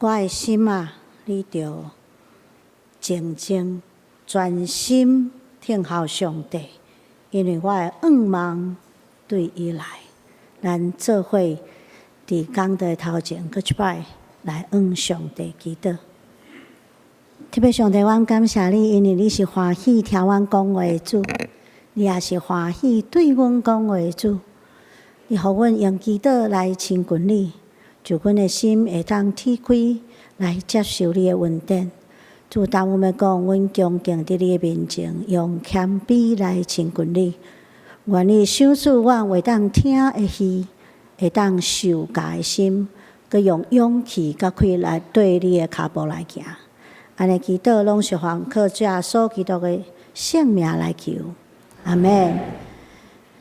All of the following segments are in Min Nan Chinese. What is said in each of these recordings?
我的心啊，你著靜靜專心聽候上帝，因為我的願望對伊來。咱做伙佇講台頭前，閣一擺來向上帝祈禱。特別上帝，阮感謝你，因為你是歡喜聽阮講話的主，你也是歡喜對阮講話的主。你予阮用祈禱來親近你，就阮的心會當鐵開來接受你的恩典。主，當阮欲講，阮恭敬佇你的面前，用謙卑來親近你。願你賞賜阮會當聽的耳，會當受教的心，閣用勇氣佮氣力對你的跤步來行。按呢祈禱攏是奉靠主耶穌基督的聖名來求，阿門。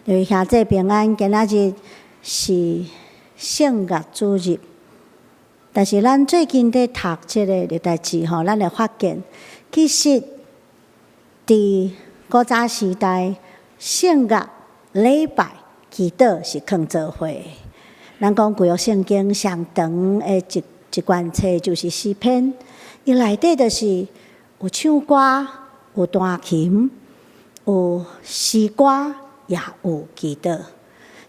各位兄弟平安，今仔日是聖樂主日，但是咱最近佇讀這个歷代志吼，咱會發現，其實佇古早時代，聖樂、禮拜、祈禱是囥做伙的。咱講舊約聖經上長的一一卷冊就是詩篇，伊內底就是有唱歌、有彈琴、有詩歌，也有祈禱。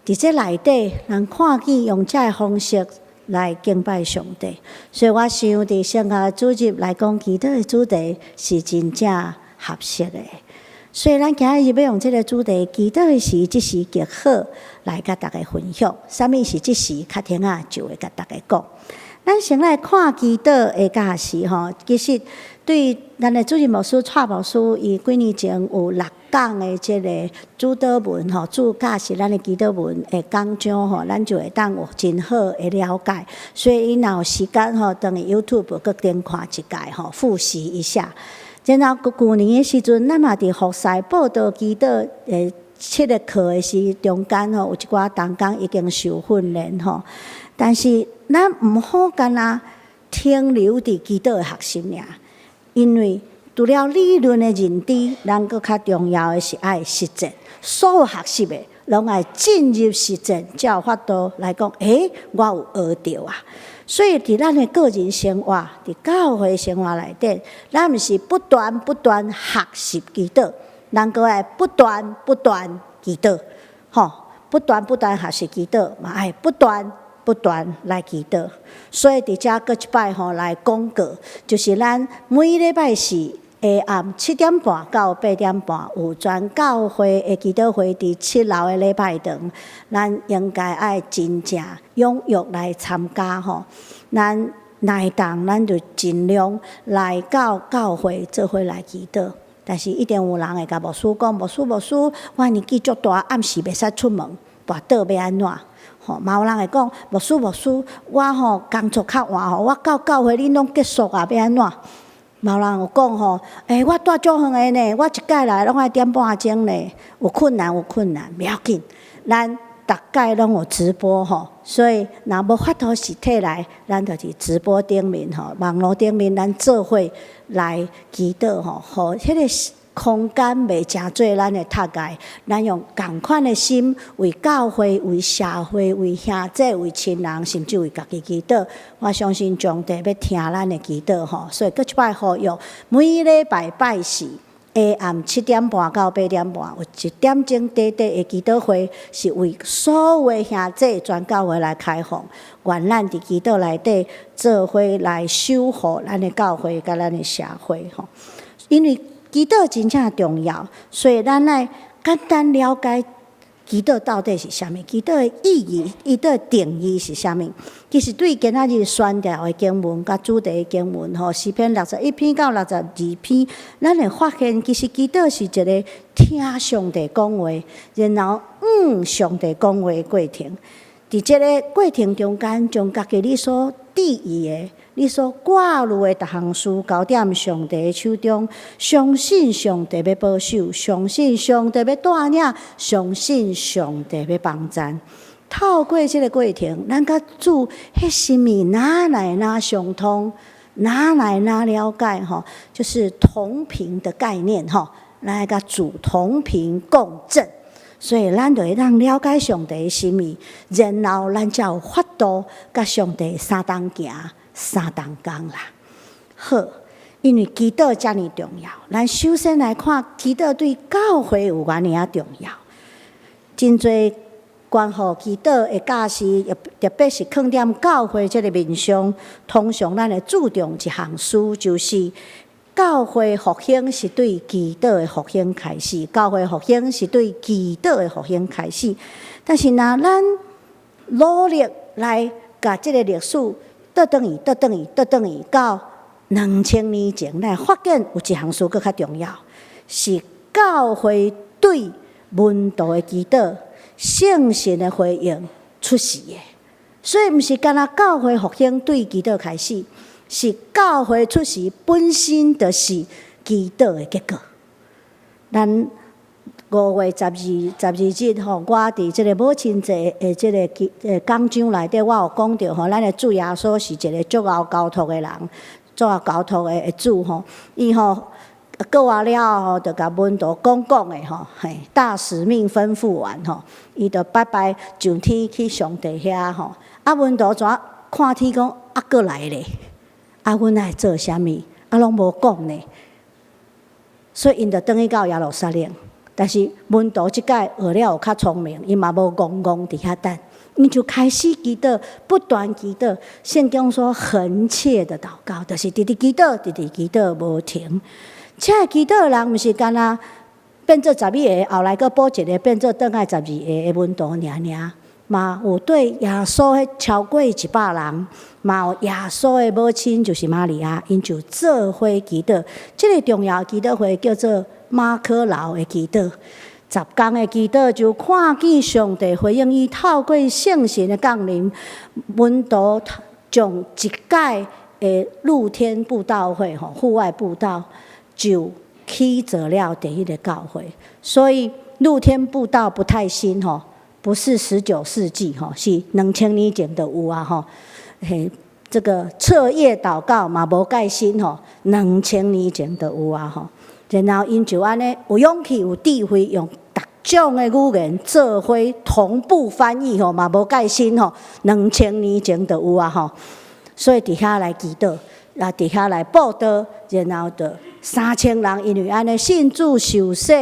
佇這內底，咱看見用這个方式來敬拜上帝。所以我想，佇聖樂主日來講，祈禱的主題是真正合適的。所以，咱今日欲用這个主題，祈禱的時，這時極好來佮大家分享。啥物是這時？較停仔就會共大家講。咱先來看祈禱的教示吼，其實對咱的主任牧師、蔡牧師，伊幾年前有六講的這个主禱文吼，主教示咱的祈禱文的講章吼，咱就會當有真好的了解。所以，伊若有時間吼，轉去 YouTube 閣點看一擺吼，複習一下。然後，舊年的時陣，咱嘛佇服侍報道祈禱的七个課的時中間吼，有一寡同工已經受訓練吼。但是，咱毋好干焦停留佇祈禱的學習爾，因為除了理論的認知，咱閣較重要的是愛實踐。所有學習的，攏愛進入實踐，才有法度來講，欸，我有學著啊！所以，佇咱的個人生活，佇教會生活內底，咱毋是不斷不斷學習祈禱，咱閣愛不斷不斷祈禱，吼，不斷不斷學習祈禱，嘛愛不斷不斷來祈禱。所以，佇遮閣一擺吼來廣告，就是咱每禮拜四下暗7點半到8點半，有全教會的祈禱會佇七樓的禮拜堂，咱應該愛真正踴躍來參加吼。咱若會當，咱就盡量來到教會做伙來祈禱。但是一定有人會共牧師講：牧師，牧師，我年紀足大，暗時袂使出門，跋倒欲按怎？吼，嘛有人會講：牧師，牧師，我吼工作較晚吼，我到教會恁攏結束啊，欲按怎？嘛有人有講吼，欸，我蹛足遠的呢，我一擺來攏愛點半鐘呢，有困難有困難，袂要緊，咱逐擺攏有直播吼，所以若無法度實體來，咱就佇直播頂面吼，網路頂面，咱做伙來祈禱吼，予彼个空間袂成做咱的窒礙，咱用仝款的心為教會、為社會、為兄弟、為親人，甚至為家己祈禱。我相信上帝欲聽咱的祈禱吼，所以閣一擺呼籲，每禮拜拜四下暗7點半到8點半，有一點鐘短短的祈禱會，是為所有的兄弟全教會來開放。願咱佇祈禱內底做伙來守護咱的教會佮咱的社會吼，因為祈禱真正重要，所以咱愛簡單了解祈禱到底是啥物，祈禱的意義、祈禱的定義是啥物。其實對今仔日宣教的經文佮主題的經文吼，詩篇61篇到62篇，咱會發現其實祈禱是一个聽上帝講話，然後應上帝講話的過程。佇這个過程中間，將家己你所注意的、你所掛慮的逐項事交踮上帝的手中，相信上帝欲保守，相信上帝欲帶領，相信上帝欲幫贊。透過這个過程，咱佮主彼心意愈來愈相通，愈來愈了解吼，就是同頻的概念吼，來佮主同頻共振。所以，咱就會當了解上帝的心意，然後咱才有法度佮上帝相同行，三同工啦。好，因為祈禱遮爾重要，咱首先來看祈禱對教會有偌爾仔重要。真濟關乎祈禱的教示，特別是囥踮教會這个面上，通常咱會注重一項事，就是教會復興是對祈禱的復興開始。教會復興是對祈禱的復興開始。但是，若咱努力來共這个歷史倒轉去、倒轉去、倒轉去到2000年前，咱會發現有一項事閣較重要，是教會對門徒的祈禱聖神的回應出世的。所以，毋是干焦教會復興對祈禱開始，是教會出世本身就是祈禱的結果。咱5月12日吼，我佇這个母親節的這个講章內底，我有講著吼，咱的主耶穌是一个足𠢕交託的人，足𠢕交託的主吼，伊吼過活了後，就共門徒講講的吼，嘿，大使命吩咐完吼，伊就拜拜上天去上帝遐吼。啊，門徒怎看天講啊，閣來咧？啊，阮愛做啥物？啊，攏無講呢。所以𪜶就轉去到耶路撒冷。但是門徒這擺學了有較聰明，𪜶嘛無戇戇佇遐等，𪜶就開始祈禱，不斷祈禱。聖經說恆切的禱告，就是直直祈禱，直直祈禱無停。這个祈禱的人，毋是干焦變做十一个，後來閣補一个變做轉來十二个的門徒爾爾，嘛有對耶穌彼超過100人，嘛有耶穌的母親就是瑪利亞，𪜶就做伙祈禱。這个重要祈禱會叫做馬可樓的祈禱，10工的祈禱就看見上帝回應伊，透過聖神的降臨，門徒將一擺的露天布道會吼，戶外布道就起造了第一个教會。所以露天布道不太新吼，不是19世紀吼，是2000年前就有啊吼。嘿，這个徹夜禱告嘛無蓋新吼，2000年前就有啊吼。然後𪜶就按呢有勇氣、有智慧，用逐種的語言做伙同步翻譯吼，嘛無蓋新吼，2000年前就有啊吼。所以佇遐來祈禱，啊佇遐來布道，然後就3000人因為按呢信主受洗，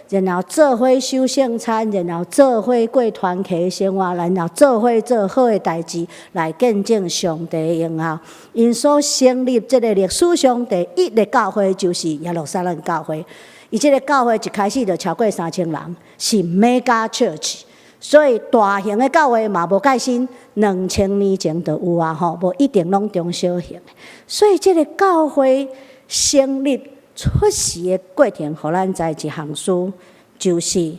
然後做伙守聖餐，然後做伙過團契生活，然後做伙做好的代誌來見證上帝的榮耀。𪜶所成立這个歷史上第一个教會就是耶路撒冷教會。伊這个教會一開始就超過三千人，是 mega church。所以大型的教會嘛無蓋新，2000年前就有啊吼，無一定攏中小型。所以這个教會成立出世的過程，予咱知一項事，就是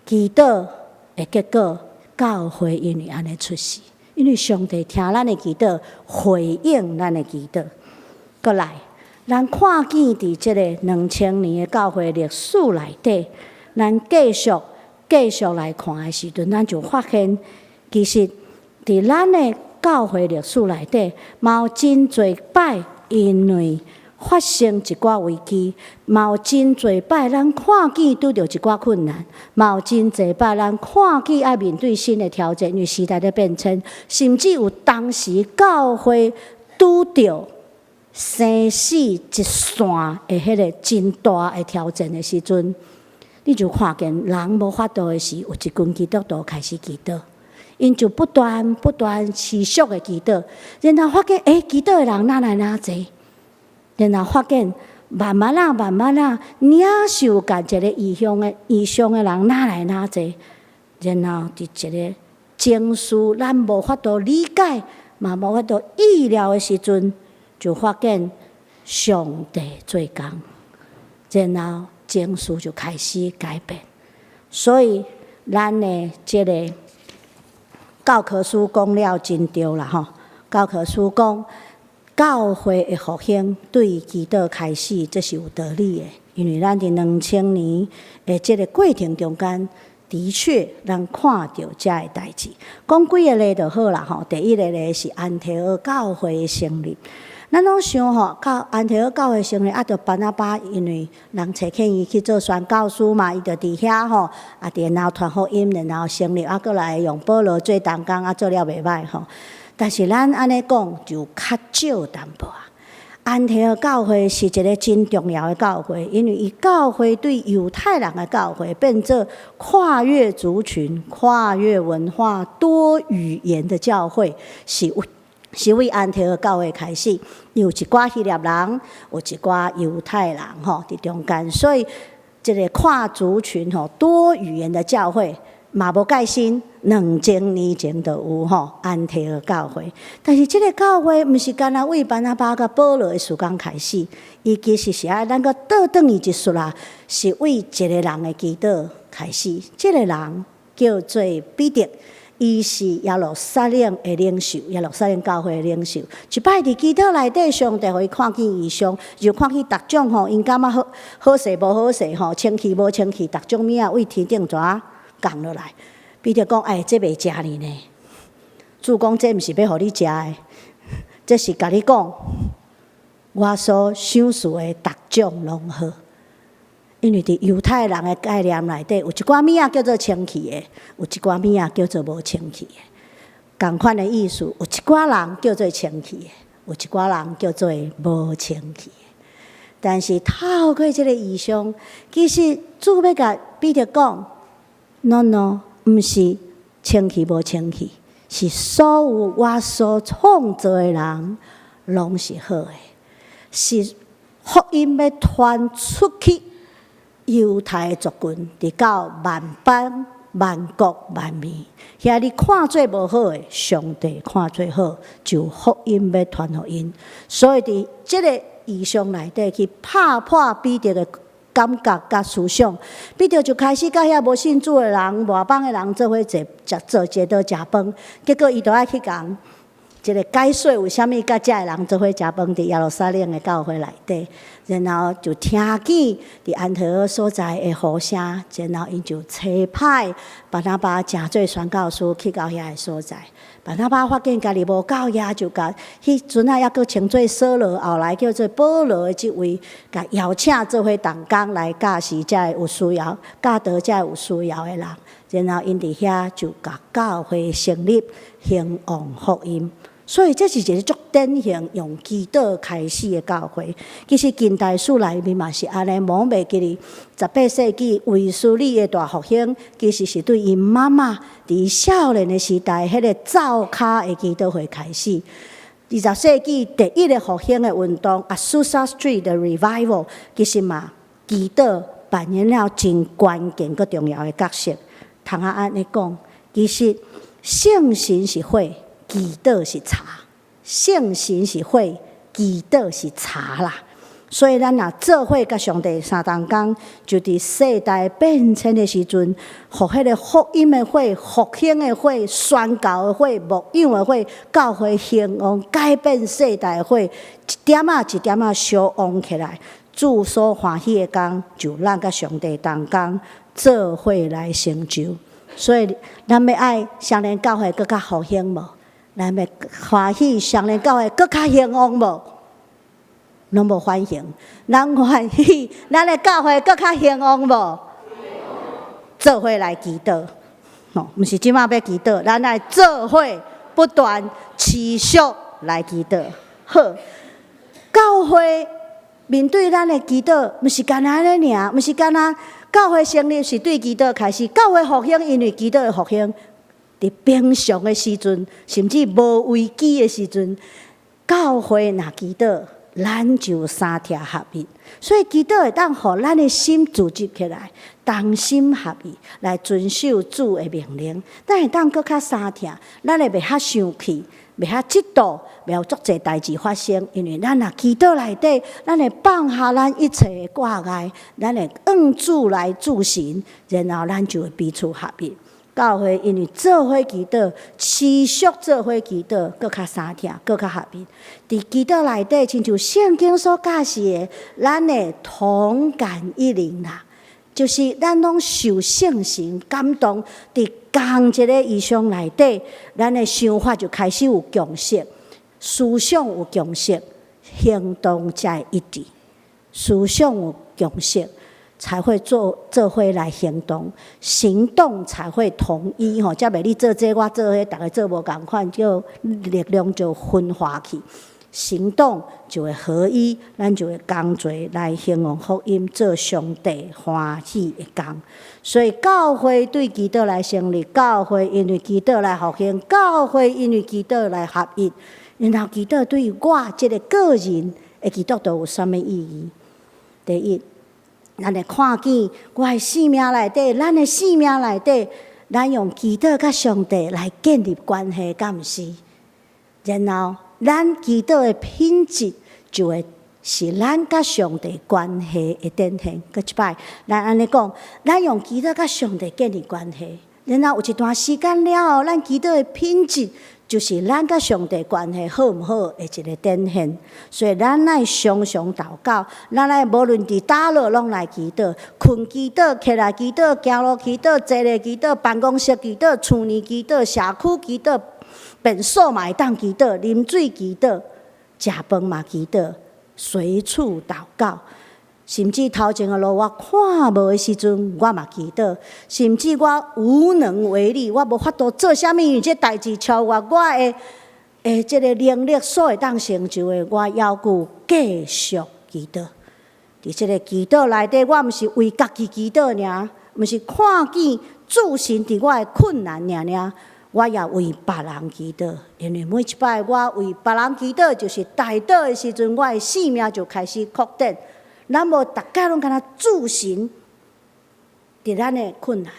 祈禱的結果，教會因為按呢出世，因為上帝聽咱的祈禱，回應咱的祈禱。閣來，咱看見佇這个2000年的教會歷史內底，咱繼續繼續來看的時陣，咱就發現，其實佇咱的教會歷史內底，嘛有真濟擺，因為發生一寡危機，嘛有真濟擺咱看見拄著一寡困難，嘛有真濟擺咱看見愛面對新的挑戰，因為時代咧變遷，甚至有當時教會拄著生死一線的彼个真大的挑戰的時陣，你就看見人無法度的時，有一群基督徒開始祈禱，𪜶就不斷不斷持續的祈禱，然後發現，欸，祈禱的人哪來哪濟？然後發現慢慢仔、慢慢仔，領受共一个異象的異象的人哪來哪濟？然後佇一个情緒咱無法度理解，嘛無法度意料的時陣，就發現上帝做工，然後情緒就開始改變。所以咱的這个教科書講了真對啦吼，教科書講，教會的復興對祈禱開始，這是有道理的，因為咱佇2000年的這个過程中間，的確咱看著這个代誌。講幾个例就好啦吼。第一个例是安提阿教會的成立。咱攏想吼，教安提阿教會成立啊，著巴拿巴，因為人差遣伊去做宣教師嘛，伊就佇遐吼，啊，然後傳福音，然後成立，啊，閣來用保羅做同工，啊，做了袂䆀吼。但是咱按呢講就較少淡薄仔。安提阿教會是一个真重要的教會，因為伊教會對猶太人的教會變做跨越族群、跨越文化、多語言的教會，是為安提阿教會開始，有一寡希臘人，有一寡猶太人吼佇中間，所以這个跨族群吼多語言的教會嘛無蓋新，2000年前就有吼安提阿教會。但是這个教會毋是干焦為巴拿巴佮保羅的時間開始，伊其實是愛咱閣倒轉去一撮啦，是為一个人的祈禱開始。這个人叫做彼得。伊是耶路撒冷的領袖，耶路撒冷教會的領袖。一擺佇祈禱內底，上帝予伊看見異象，就看見逐種吼，𪜶感覺好好勢無好勢吼，清氣無清氣，逐種物仔為天頂怎降落來。彼得講：欸，這袂食呢呢。主講：這毋是欲予你食的，這是共你講，我所賞賜的逐種攏好。因為佇猶太人的概念內底，有一寡物仔叫做清氣的，有一寡物仔叫做無清氣的。仝款的意思，有一寡人叫做清氣的，有一寡人叫做無清氣的。但是透過這个異象，其實主欲共彼得講：No No，毋是清氣無清氣，是所有我所創造的人，攏是好的，是福音欲傳出去。猶太族群，直到萬邦、萬國、萬民，遐你看做無好的，上帝看做好，就福音欲傳予𪜶。所以佇這个異象內底去拍破彼得的感覺佮思想，彼得就開始佮遐無信主的人、外邦的人做伙坐食做坐桌食飯，結果伊就愛去共這个解說為啥物佮遮的人做伙食飯佇耶路撒冷的教會內底，然後就聽見佇安提阿所在的呼聲，然後𪜶就差派巴拿巴成做宣教師去到遐个所在。巴拿巴發現家己無夠額，就共彼陣仔猶閣稱做掃羅，後來叫做保羅的這位，共邀請做伙同工來教示遮个有需要、教導遮个有需要的人。然後𪜶佇遐就共教會成立，興旺福音。所以這是一个足典型用祈禱開始的教會。其實近代史內面嘛是按呢，無袂記得18世紀衛斯理的大復興，其實是對𪜶媽媽佇少年的時代，彼个灶跤的祈禱會開始。20世紀第一个復興的運動，Azusa Street 的 Revival，其實嘛祈禱扮演了真關鍵閣重要的角色。通仔按呢講，其實聖神是火，祈禱是柴，聖神是火，祈禱是柴啦。所以咱若做伙佮上帝相同工，就佇世代變遷的時陣，予彼个福音的火、復興的火、宣教的火、牧養的火、教會興旺、改變世代的火，一點仔一點仔燒旺起來。主所歡喜的工，就咱佮上帝同工做伙來成就。所以，咱欲愛雙連教會閣較復興無？咱欲歡喜雙連教會閣較興旺無？攏無反應。咱歡喜咱的教會閣較興旺無？做伙來祈禱，吼，毋是這馬欲祈禱，咱愛做伙不斷持續來祈禱。好，教會面對咱的祈禱，毋是干焦按呢爾，毋是干焦教會成立是對祈禱開始，教會復興因為祈禱的復興。佇平常的時陣，甚至無危機的時陣，教會若祈禱，咱就三疼合一。所以祈禱會當予咱的心組織起來，同心合意來遵守主的命令。咱會當閣較相疼，咱會袂遐生氣，袂遐嫉妒，袂有足濟代誌發生。因為咱若祈禱內底，咱會放下咱一切的掛礙，咱會向主來注神，然後咱就會彼此合一。教會因為做伙祈禱，持續做伙祈禱，閣較相疼，閣較合一。佇祈禱內底，親像聖經所教示的，咱會同感一靈啦，就是咱攏受聖神感動，佇仝一个異象內底，咱的想法就開始有共識，思想有共識，行動才會一致。思想有共識，才會做伙來行動，行動才會統一吼，才袂你做這我做彼，逐家做無仝款，就力量就分化去。行動就會合一，咱就會仝齊來興旺福音，做上帝歡喜的工。所以教會對祈禱來成立，教會因為祈禱來復興，教會因為祈禱來合一。然後祈禱對我這个個人的基督徒有啥物意義？第一，咱會看見我的生命內底，咱的生命內底，咱用祈禱佮上帝來建立關係，敢毋是？然後，咱祈禱的品質就會是咱佮上帝關係的展現。閣一擺，咱按呢講，咱用祈禱佮上帝建立關係，然後有一段時間了後，咱祈禱的品質就是咱佮上帝關係好毋好的一个展現。所以咱愛常常禱告，咱愛無論佇佗落攏來祈禱，睏祈禱、起來祈禱、行路祈禱、坐咧祈禱、辦公室祈禱、厝內祈禱、社區祈禱。便所嘛會當祈禱，啉水祈禱，食飯嘛祈禱，隨處禱告。甚至頭前的路我看無的時陣，我嘛祈禱。甚至我無能為力，我無法度做啥物，因為這代誌超越我的這个能力所會當成就的，我猶閣繼續祈禱。佇這个祈禱內底，我毋是為家己祈禱爾，毋是看見諸神佇我的困難爾爾。我也為別人祈禱，因為每一擺我為別人祈禱，就是代禱的時陣，我的生命就開始擴展。咱無逐家攏敢若注神佇咱的困難，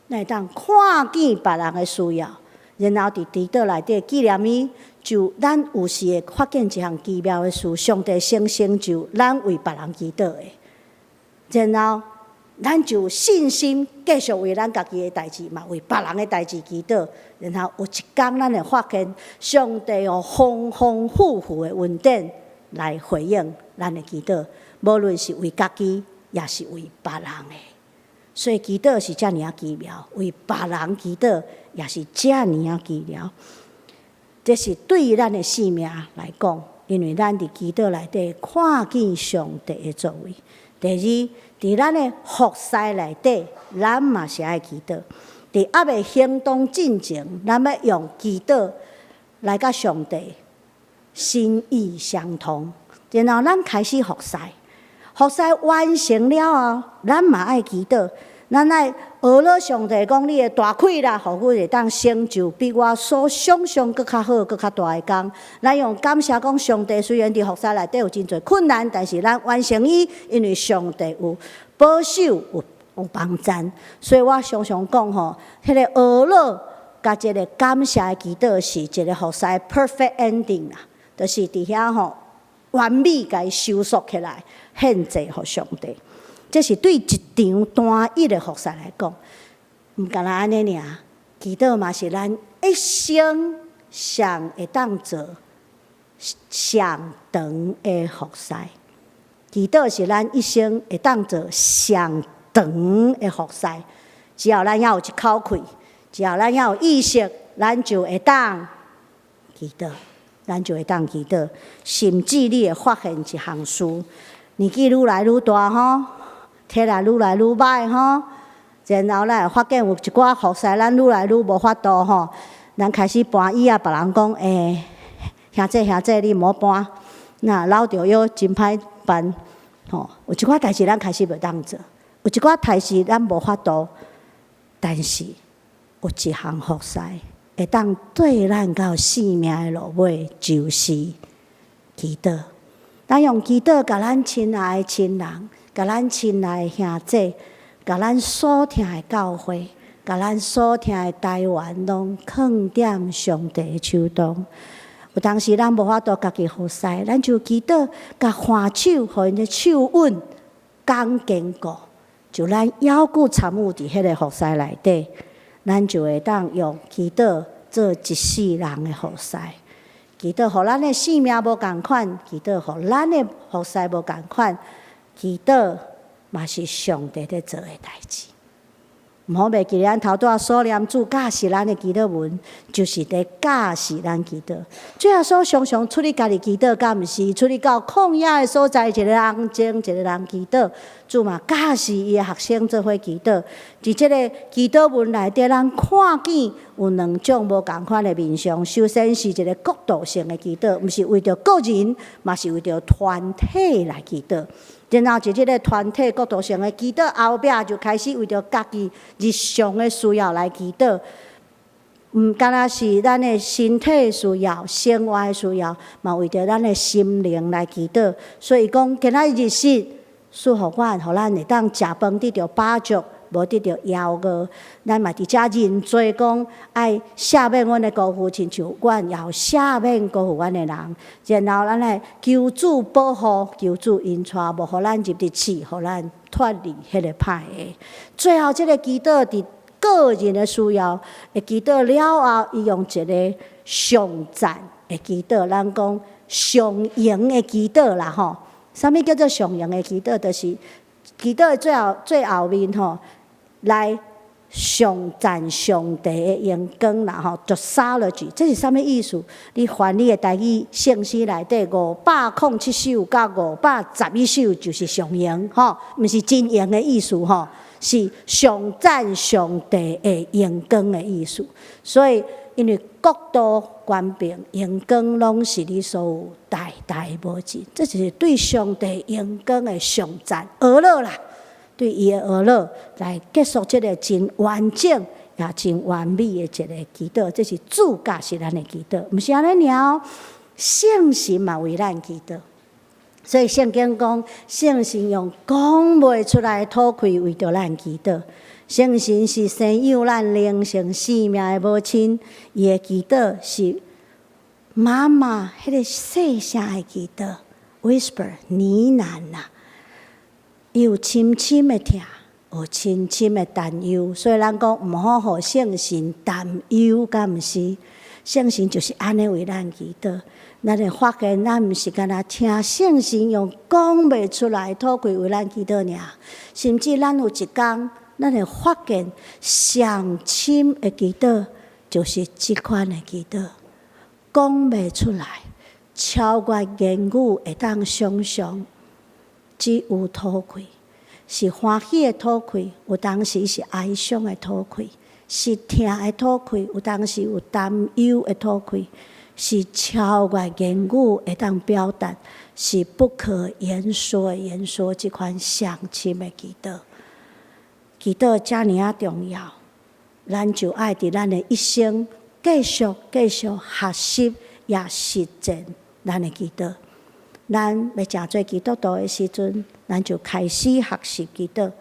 咱會當看見別人的需要，然後佇祈禱內底紀念伊，就咱有時會發現一項奇妙的事，上帝先成就咱為別人祈禱的，然後，咱就有信心繼續為咱家己的代誌，嘛為別人的代誌祈禱。然後有一工，咱會發現上帝用豐豐富富的恩典來回應咱的祈禱，無論是為家己，抑是為別人的。所以祈禱是遮爾仔奇妙，為別人祈禱也是遮爾仔奇妙。這是對咱的生命來講，因為咱佇祈禱內底看見上帝的作為。第二，佇咱的服侍內底，咱嘛是愛祈禱。佇猶未行動進前，咱欲用祈禱來佮上帝心意相通。然後咱開始服侍，服侍完成了後，咱嘛愛祈禱。咱愛呵咾上帝講，你的大氣力，予阮會當成就比我所想像閣較好、閣較大的工。咱用感謝講，上帝雖然佇服侍內底有真濟困難，但是咱完成伊，因為上帝有保守、有幫贊。所以我常常講吼，彼个呵咾佮這个感謝的祈禱是一个服侍 perfect ending 啦，就是佇遐吼完美共伊收束起來，獻祭予上帝。這是對一場單一的服侍來講，毋干焦按呢爾。祈禱嘛是咱一生上會當做上長的服侍。祈禱是咱一生會當做上長的服侍。只要咱猶有一口氣，只要咱猶有意識，咱就會當祈禱，咱就會當祈禱。甚至你會發現一項事，年紀愈來愈大吼，體力愈來愈䆀吼，然後咱會發現有一寡服侍，咱愈來愈無法度吼。咱開始搬椅仔，別人講欸，兄姐兄姐，你莫搬，若老著腰真歹辦吼。有一寡代誌咱開始袂當做，有一寡代誌咱無法度，但是有一項服侍會當綴咱到生命的落尾，就是祈禱。咱用祈禱共咱親愛的親人，共咱親愛的兄弟，共咱所疼的教會，共咱所疼的台灣，攏囥踮上帝的手中。有當時咱無法度家己服侍，咱就祈禱，共看守，予𪜶的手穩、剛堅固。就咱猶閣參與佇彼个服侍內底，咱就會當用祈禱做一世人的服侍。祈禱予咱的生命無仝款，祈禱予咱的服侍無仝款。祈禱嘛是上帝咧做的代誌。毋好袂記咱頭拄仔所念主教示咱的祈禱文，就是佇教示咱祈禱。主耶穌常常出去家己祈禱，敢毋是？出去到曠野的所在，一个人靜，一個人祈禱。主嘛教示伊的學生做伙祈禱。佇這个祈禱文內底，咱看見有兩種無仝款的面相。首先是一个國度性的祈禱，毋是為著個人，嘛是為著團體來祈禱。然後佇這个團體國度性的祈禱後壁，就開始為著家己日常的需要來祈禱。毋干焦是咱的身體需要、生活的需要，嘛為著咱的心靈來祈禱。所以講，今仔日食賜予阮，予咱會當食飯得著飽足，無得著枵餓。咱嘛佇遮認罪講，愛赦免阮的辜負，親像阮也有赦免辜負阮的人。然後咱來求主保護，求主引帶，無予咱入佇試，予咱脫離彼个歹的。最後，這个祈禱佇個人的需要，會祈禱了後，伊用一个頌讚的祈禱，咱講上榮的祈禱啦吼。啥物叫做上榮的祈禱？就是祈禱的最後最後面吼，來頌讚上帝的榮光啦吼，doxology，這是啥物意思？你翻你的台語聖詩內底507首佮511首就是上榮吼，毋是真榮的意思吼，是頌讚上帝的榮光的意思。所以，因為國度、權柄、榮光攏是你所有，代代無盡。這就是對上帝榮光的頌讚，呵咾啦，對伊的呵咾來結束這个真完整也真完美的一个祈禱。這是主教示咱的祈禱，毋是按呢爾哦。聖神嘛為咱祈禱，所以聖經講，聖神用講袂出來的吐氣為著咱祈禱。聖神是生養咱靈性生命的母親，伊的祈禱是媽媽彼个細聲的祈禱，whisper 呢喃啦，伊有深深的疼，有深深的擔憂，所以咱講毋好予聖神擔憂，敢毋是？聖神就是按呢為咱祈禱。咱會發現，咱毋是干焦聽聖神用講袂出來吐氣為咱祈禱爾，甚至咱有一工，咱會發現上深的祈禱就是這款的祈禱，講袂出來，超越言語會當想象，只有吐氣，是歡喜的吐氣，有當時是哀傷的吐氣，是疼的吐氣，有當時有擔憂的吐氣，是超越言語會當表達，是不可言說的言說，這款上深的祈禱。祈禱遮爾仔重要，咱就愛佇咱的一生繼續繼續學習，也實踐咱的祈禱。咱欲成做基督徒的時陣，咱就開始學習祈禱。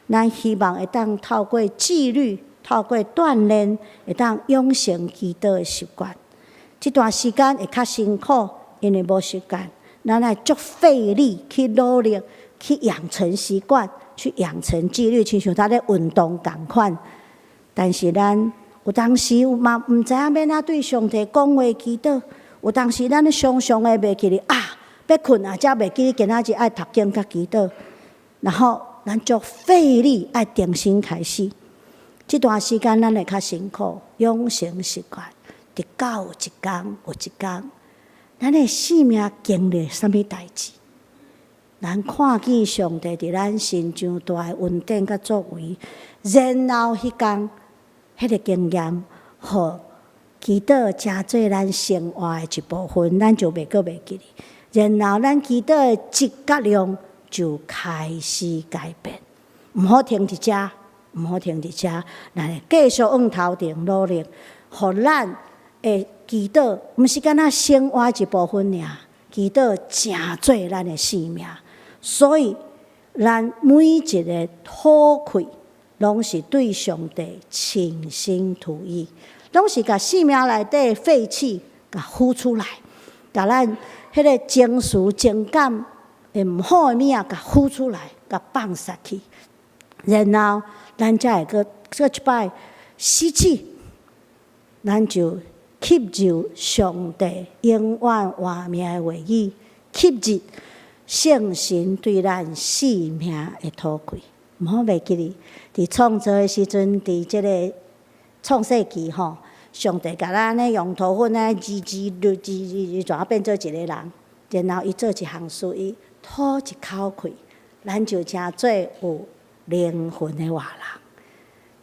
咱希望會當透過紀律、透過鍛鍊，會當養成祈禱的習慣。這段時間會較辛苦，因為無習慣，咱愛足費力去努力去養成習慣，去養成紀律，親像咱咧運動仝款。但是咱有當時嘛毋知影欲按怎對上帝講話祈禱，有當時咱常常會袂記得啊，欲睏啊，才袂記得今仔日愛讀經佮祈禱，然後咱足費力愛重新開始。這段時間咱會較辛苦，養成習慣，直到有一工，有一工，咱的生命經歷啥物代誌？咱看見上帝佇咱身上大的恩典佮作為，然後彼工，彼个經驗，予祈禱成做咱生活的一部分，咱就袂閣袂記得。然後咱祈禱的質佮量就開始改變。毋好停佇遮，毋好停佇遮，咱會繼續往頭前努力，予咱的祈禱，毋是干焦生活一部分爾，祈禱成做咱的生命。所以，咱每一个吐氣，攏是對上帝傾心吐意，攏是共生命內底廢氣共呼出來，共咱彼个情緒情感的毋好的物仔共呼出來，共放殺去，然後咱才會閣閣一擺吸氣，咱就吸入上帝永遠活命的話語，吸入聖神對咱生命的吐氣。毋好袂記哩。佇創造的時陣，佇這个創世記吼，上帝共咱按呢用塗粉按呢滋滋嚕滋滋滋，怎變做一個人？然後伊做一項事，伊吐一口氣，咱就成做有靈魂的活人。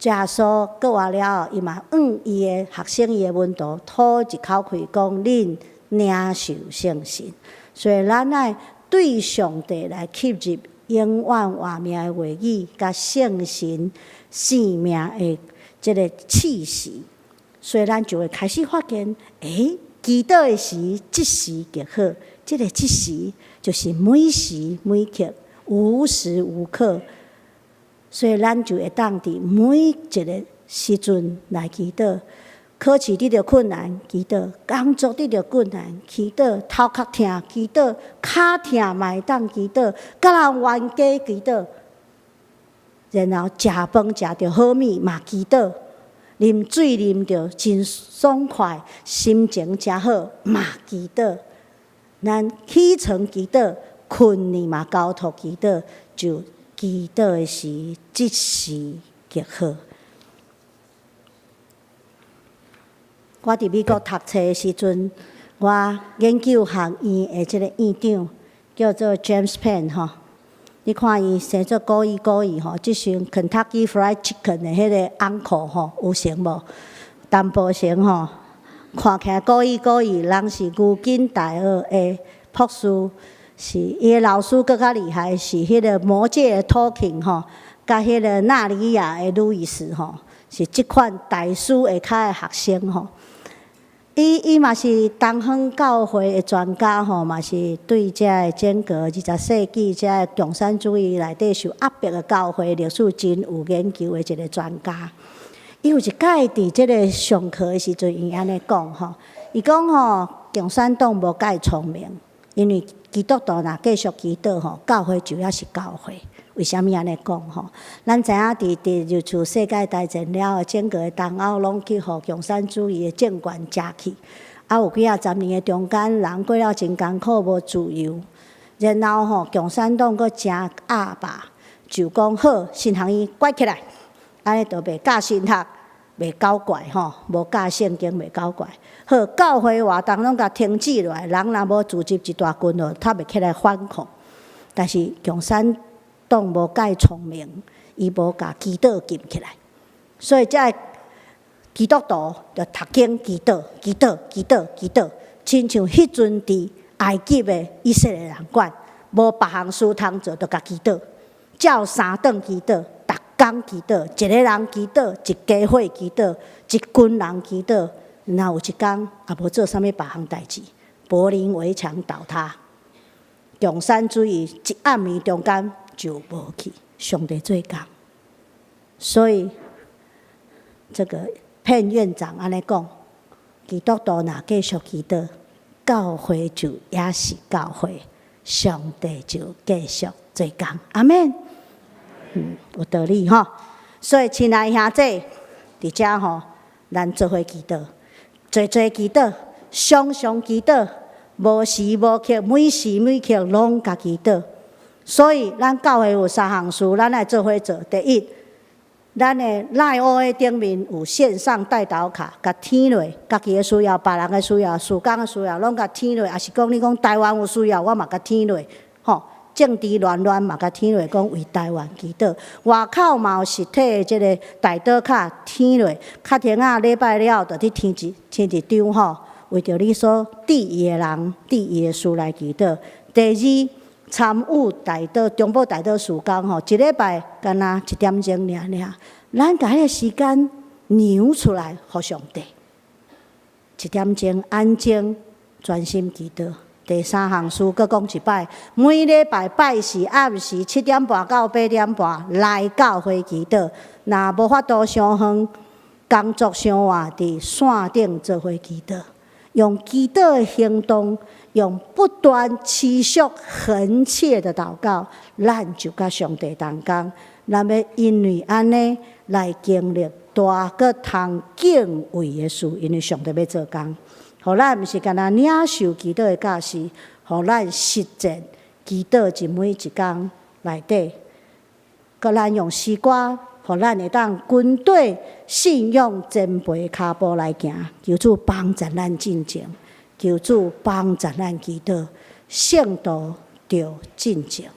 耶穌過活了後，伊嘛向伊的學生、伊的門徒吐一口氣，講恁領受聖神。所以咱愛對上帝來吸入永遠活命的話語，佮聖神生命的這个氣息，所以咱就會開始發現，祈禱的時，這時極好。這个這時就是每時每刻、無時無刻，所以咱就會當佇每一个時陣來祈禱。考試拄著困難，祈禱；工作拄著困難，祈禱；頭殼疼，祈禱；跤疼嘛會當祈禱；佮人冤家祈禱，然後食飯食著好物嘛祈禱，啉水啉著真爽快，心情誠好嘛祈禱。咱起床祈禱，睏呢嘛交託祈禱，就祈禱的時，這時極好。我佇美國讀冊的時陣，我研究學院的這个院長叫做 James Penn 吼。你看伊生做古意古意吼，這時 Kentucky Fried Chicken 的彼个 uncle 吼，有成無？淡薄成吼，看起來古意古意，人是牛津大學的博士，是伊的老師閣較厲害，是彼个魔戒的托金吼，佮彼个納尼亞的路易斯吼，是這款大師下跤的學生吼。伊嘛是東方教會的專家吼，嘛是對這个整個20世紀這个共產主義內底受壓迫的教會歷史真有研究的一个專家。伊有一擺佇這个上課的時陣，伊按呢講吼，伊講吼，共產黨無蓋聰明，因為基督徒若繼續祈禱吼，教會就猶是教會。為啥物按呢講吼？咱知影佇第二次世界大戰了後，整個的東歐攏去予共產主義的政權食去，啊有幾仔十年的中間，人過了真艱苦，無自由。然後吼，共產黨閣誠鴨霸，就講好，神學院關起來，按呢就袂教神學，袂搞怪吼，無教聖經袂搞怪。好，教會活動攏共停止落來，人若無組織一大群落，他袂起來反抗。但是共產黨無蓋聰明，伊無共祈禱禁起來，所以這个基督徒就逐更祈禱、祈禱、祈禱、祈禱，親像彼陣佇埃及的以色列人款，無別項事通做，就共祈禱，照三頓祈禱，逐工祈禱，一个人祈禱，一家伙祈禱，一群人祈禱，然後有一工也無做啥物別項代誌，柏林圍牆倒塌，共產主義一暗暝中間就無去，上帝做工，所以這个彭院長按呢講，基督徒若繼續祈禱，教會就猶是教會，上帝就繼續做工。阿們，有道理吼。所以親愛兄弟，佇遮吼，咱做伙祈禱，濟濟祈禱，常常祈禱，無時無刻，每時每刻攏共祈禱。所以，咱教會有三項事，咱愛做伙做。第一，咱的 LINE OA 頂面有線上代禱卡，共填落，家己的需要、別人的需要、事工的需要，攏共填落。抑是講你講台灣有需要，我嘛共填落，吼。政治亂亂嘛共填落，講為台灣祈禱。外口嘛有實體的這个代禱卡填落，較停仔禮拜了後，就去填一張吼，為著你所致意的人、致意的事來祈禱。第二，參與代禱、中保代禱事工吼，一禮拜敢若一點鐘爾爾，咱共彼个時間讓出來予上帝，一點鐘安靜專心祈禱。第三項事，閣講一擺，每禮拜拜四暗時7點半到8點半來教會祈禱。若無法度傷遠，工作傷晚，佇線頂做伙祈禱，用祈禱的行動，用不斷持續恆切的禱告，咱就佮上帝同工。咱欲因為按呢來經歷大閣通敬畏的事，因為上帝欲做工，予咱毋是干焦領受祈禱的教示，予咱實踐祈禱佇每一工內底。閣咱用詩歌，予咱會當跟綴信仰前輩跤步來行。求主幫助咱進前，求主幫助咱祈禱，聖徒著進前。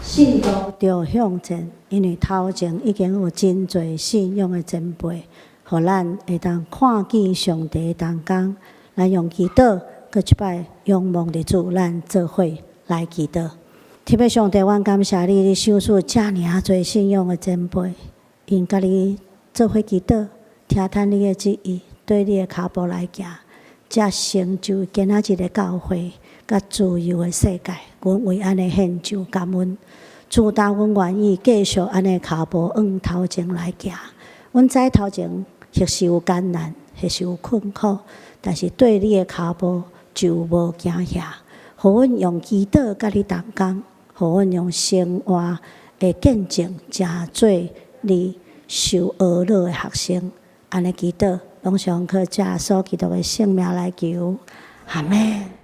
信徒著向前，因為頭前已經有真濟信仰的前輩，予咱會當看見上帝同工。咱用祈禱，閣一擺仰望著主，咱做伙來祈禱。天父上帝，阮感謝你，你賞賜遮爾仔濟信仰的前輩，𪜶佮你做伙祈禱，聽探你的旨意，綴你的跤步來行，才成就今仔日的教會，佮自由的世界。阮為按呢獻上感恩。主但阮願意繼續按呢跤步往頭前來行。阮知頭前或是有艱難，或是有困苦，但是綴你的跤步就無驚嚇。予阮用祈禱佮你同工，予阮用生活的見證，成做你受呵咾的學生。按呢祈禱，攏是奉靠主耶穌基督的聖名來求，阿們。